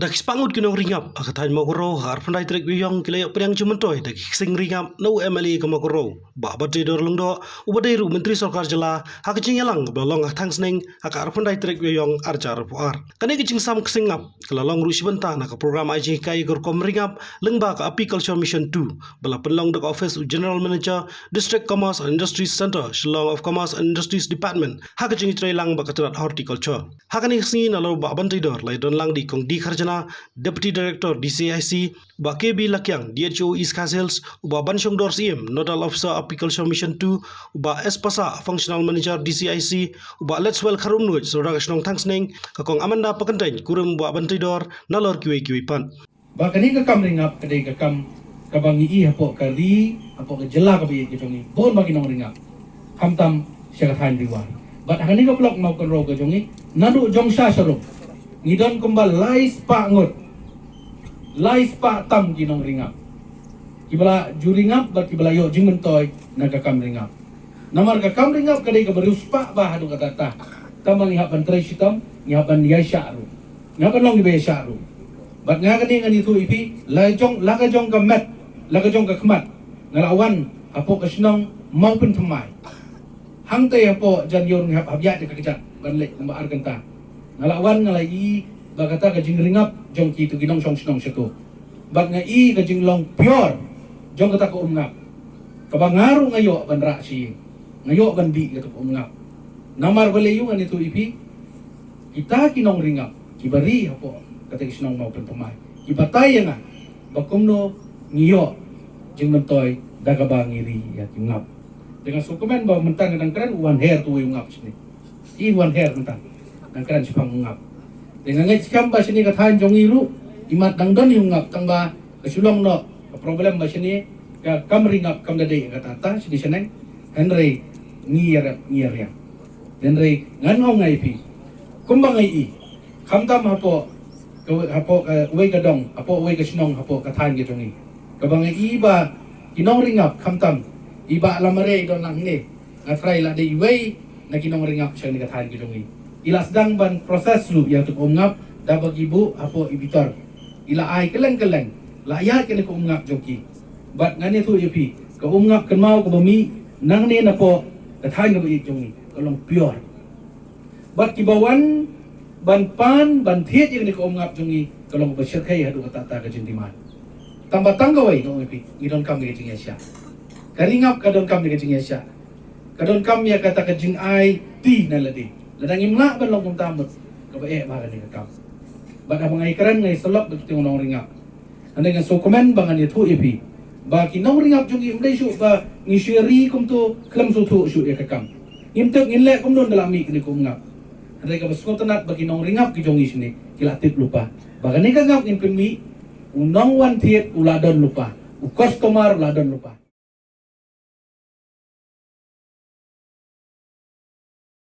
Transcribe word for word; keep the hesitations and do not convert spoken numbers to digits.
Da ki spah ngut ki nongri ngap ha ka thaiñ Mawkynrew ha ka arphew khyndai tarik Ïaïong ki la ïoh pdiang jingmyntoi da ki ksing ri ngap na u M L A ka Mawkynrew, Bah Banteidor Lyngdoh, uba dei ruh u Myntri Sorkar Jylla, ha ka jingïalang kaba la long ha Thangsning ha ka arphew khyndai tarik Ïaïong arhajar arphew ar. Kane ka jingsam ksing ngap ka la long ruh shibynta na ka program ai jinghikai ka rukom ri ngap lyngba ka Apiculture Mission two, ba la pynlong da ka ophis u General Manager, District Commerce and Industries Centre, Shillong of Commerce and Industries Department, ha ka jingïatreilang bad ka tnat Horticulture. Ha kane ka sngi, nalor u Bah Banteidor, la ïadon lang da i Kong D Kharjana, Deputy Director D C I C, u Bah K B Lakiang, D H O East Khasi Hills, u Bah Banshongdor Syiem, Nodal Officer Apiculture Mission two, u Bah S Passah, Functional Manager D C I C, u Bah Letswell Kharumnuid, Sordar ka shnong Thangsning, ka Kong Amanda Pakyntein, kurim u Bah Banteidor, nalor kiwei kiwei pat. Ba kane ka kam ri ngap ka dei ka kam kaba ngi i hapoh ka ri, hapoh ka jylla kaba ïeit ka jong ngi, bun ba ki nongri ngap. Khamtam sha ka thaiñ Ri War. Bad ha kane ka block Mawkynrew ka jong ngi, naduh jong sha sharum, ngi don kumba lai spah ngut, lai spah tam ki nongri ngap, kiba la ju ri ngap bad kiba la ïoh jingmyntoi na ka kam ri ngap. Namar ka kam ri ngap ka dei kaba riewspah bha haduh katta katta. Tangba ngi hap ban trei shitom, ngi hap ban ïaishah ruh, ngi hap ban long kiba ïaishah ruh. Bad nga kane ngan ïathuh ïa phi, la jong, la ka jong ka met, la ka jong ka khmat, nga la wan hapoh ka shnong Mawpynthymmai. Hangtei hapoh Jan Ïur ngi hap, hap ïaid da ka kjat ban leit kumba ar kynta. Nga la wan, nga la ïohi ba kata ka jingri ngap jong kito ki nongshong shnong shato. Bad nga i ka jinglong pure jong kata ka um ngap, kaba nga ruh nga ïoh ban rah sha ïing, nga ïoh ban dih kata ka um ngap. Namar balei, ïoh ngan ïathuh ïa phi, kita ki nongri ngap kiba ri hapoh kata ka shnong Mawpynthymmai ki batai ïa nga ba kumno ngi ïoh jingmyntoi da kaba ngi ri ïa ki um ngap. Te nga sngewkmen ba mynta nga dang kren, u wan her uwei u um ngap shane. I wan her mynta, dang kren shaphang um ngap. Te nga ngeit skhem ba shane ka thaiñ jong ngi ruh, imat dang don i um ngap, tangba ka shu long noh ka problem ba shane ka kam ri ngap kam da dei katta katta shane shaneng. Hynrei ngi ïarep, ngi ïariang. Hynrei ngan ong ïa phi, kumba nga i, khamtam hapoh ka, hapoh ka, uwei ka dong, hapoh uwei ka shnong, hapoh ka thaiñ ka jong ngi, kaba nga i ba ki nongri ngap, khamtam i Bah Lamare i don lang hangne, nga tharai la dei iwei na ki nongri ngap sha kane ka thaiñ ka jong ngi. I la sdang ban process ruh ïa kata ka um ngap da ba ki buh hapoh i bitor. I la ai kylleng kylleng, la ïaid kane ka um ngap jong ki. Bad ngan ïathuh ïa phi, ka um ngap kynmaw kaba mih nangne napoh ka thaiñ kaba ïeit jong ngi, ka long pure. Bad kiba wan ban pan ban thied ïa kane ka um ngap jong ngi, ka long kaba shyrkhei haduh katta katta ka jingdemand. Tangba tang kawei nga ong ïa phi, ngi donkam ïa ka jingïaishah. Ka ri ngap ka donkam ïa ka jingïaishah. Ka donkam ïa kata ka jingai ti na lade. Lada ngim lah ban long kumta, mut kaba eh bha kane ka kam. Bad haba nga ïakren nga ïasyllok bad kito ki nongri ngap. Hynrei nga sngewkmen ba ngan ïathuh ïa phi ba ki nongri ngap jong ngi, ym dei shuh ba ngi shu ïa ri kumto khlem sngewthuh shuh ïa ka kam. Ngim tip ngin leh kumno ynda la mih kane ka um ngap. Hynrei kaba sngewtynnat ba ki nongri ngap ki jong ngi shane ki la tip lypa ba kane ka ngap ngin pynmih, u nongwan thied u la don lypa, u customer u la don lypa.